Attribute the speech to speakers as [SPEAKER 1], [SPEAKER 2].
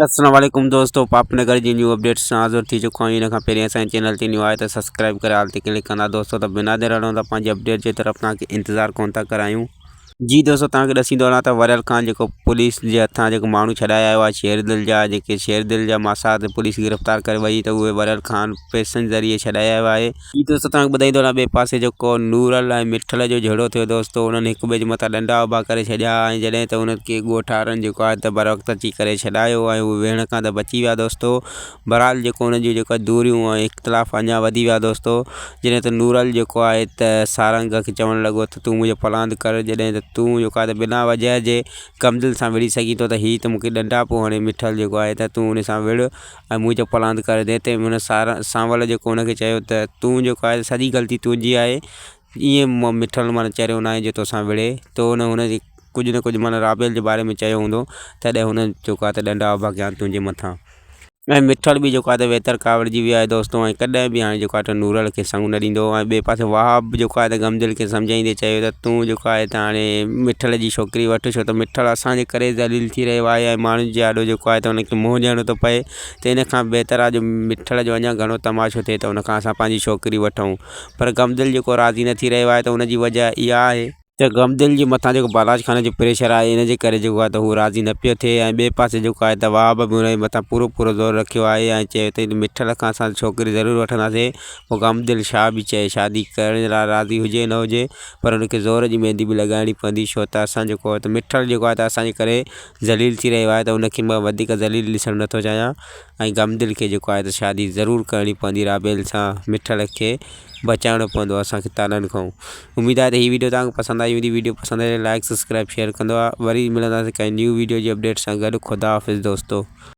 [SPEAKER 1] السلام عليڪم دوستو پاپ نگر جي نيو اپڊيٽس سان حاضر ٿي چڪو آهيون ان کان پهرين اسان جي چينل تي نيو آهي ته سبسڪرائب ڪري آل تي ڪلڪ ڪندا دوستو ته بنا دير هلون ٿا پنهنجي اپڊيٽ جي طرف توهان کي انتظار ڪون ٿا ڪرايون. جي دوستو توهان کي ڏسيندو هلان ته وريل خان جيڪو پوليس جي هٿان جيڪو ماڻهو ڇڏائي آيو آهي شير دل جا جيڪي شير دل جا ماسات پوليس گرفتار ڪري وئي ته اهي وريل خان پئسن ذريعي ڇڏائي آيو آهي. جي دوستو توهان کي ٻڌائيندو هلان ٻئي پاسي جيڪو نورل ۽ مٺل جو جهيڙو ٿيو دوستو انهن هڪ ٻئي جي مٿان ڏنڊا اڀا ڪري ڇڏيا ۽ جڏهن ته انهن کي ڳوٺ وارن جيڪو آهي ته بروقت اچي ڪري ڇڏايو ۽ هو ويهڻ کان ته بچي ويا دوستو بهرحال جيڪو انهن جون جيڪا دوريون ۽ اختلاف اڃا وڌي ويا دوستو جڏهن ته نورل جيڪو آهي ته سارنگ کي چوڻ لڳو ته تون منهنجو پلاند ڪر جڏهن ته تون جيڪو آهي ته بنا وجهه جي ڪم دل سان وڙهي سگهين ٿو ته هي ته مون کي ڏنڊا پيو هڻي مٺل جيڪو آهي ته تون ان سان وڙهه ۽ منهنجو پلاند ڪري ڏي تنهن هن سانول جيڪو هن کي چيو ته تون جيڪو آهي سڄي غلطي تنهنجي آهي ائين مٺل معنيٰ چريو ناهي جو توسان وڙهي تو هن هن جي ڪجهه نه ڪجهه معنيٰ رابيل جي باري ۾ چيو هوندو تڏهن هن جيڪو آهي ته ڏنڊا اڀا ڪيا تنهنجي مٿان ۽ مٺل به جيڪو آهي ته ويتر ڪاوڙجي ويو آهي دوستو ۽ ڪڏهن به هاڻي جيڪو آهي ته نورل کي سڱ نه ڏيندو ۽ ٻئي پاسي وهاب به جيڪو آهي ته غمدل کي سمجهائيندي چيو ته تون جيڪو آهي ته هاڻي مٺل جي ڇوڪري وٺ ڇو ته مٺل اسان جي ڪري ذليل ٿي رهيو آهي ۽ ماڻهن جي آڏو جيڪو آهي ته ان کي منهن ڏيڻو ٿو پئي ته ان کان بهتر آهي جو مٺل جو اڃا گهڻو تماشو ٿئي ته ان کان اسان پنهنجي ڇوڪري وٺون پر غمدل جيڪو راضي نه ٿي رهيو آهي ته ان جي وجه اها آهي ته غمدل جي مٿان جيڪو بالاچ خان جو پريشر آهي ان جي ڪري جيڪو آهي ته هو راضي نه پيو ٿئي ۽ ٻئي پاسي جيڪو آهي ته وهاب به ان جي مٿان پورو پورو زور رکيو آهي ۽ چيو اٿئي ته مٺل کان اسان ڇوڪري ضرور وٺنداسين پوء غمدل شاهه به چئي شادي ڪرڻ لاء راضي هجي نه هجي پر ان کي زور جي ميندي به لڳائڻي پوندي ڇو ته اسان جيڪو آهي ته مٺل جيڪو آهي ته اسان جي ڪري ذليل ٿي رهيو آهي ته ان کي مان وڌيڪ ذليل ڏسڻ نٿو چاهيان ۽ غمدل کي جيڪو آهي ته شادي ضرور ڪرڻي پوندي رابيل سان مٺل کي بچائڻو پوندو اسان کي طعنن کان اميد آهي ته هي ويڊيو توهان کي پسند آئي هوندي ويڊيو پسند آئي ته لائڪ سبسڪرائب شيئر ڪندو وري ملنداسين ڪنهن نيو ويڊيو جي اپڊيٽ سان گڏ خدا حافظ دوستو.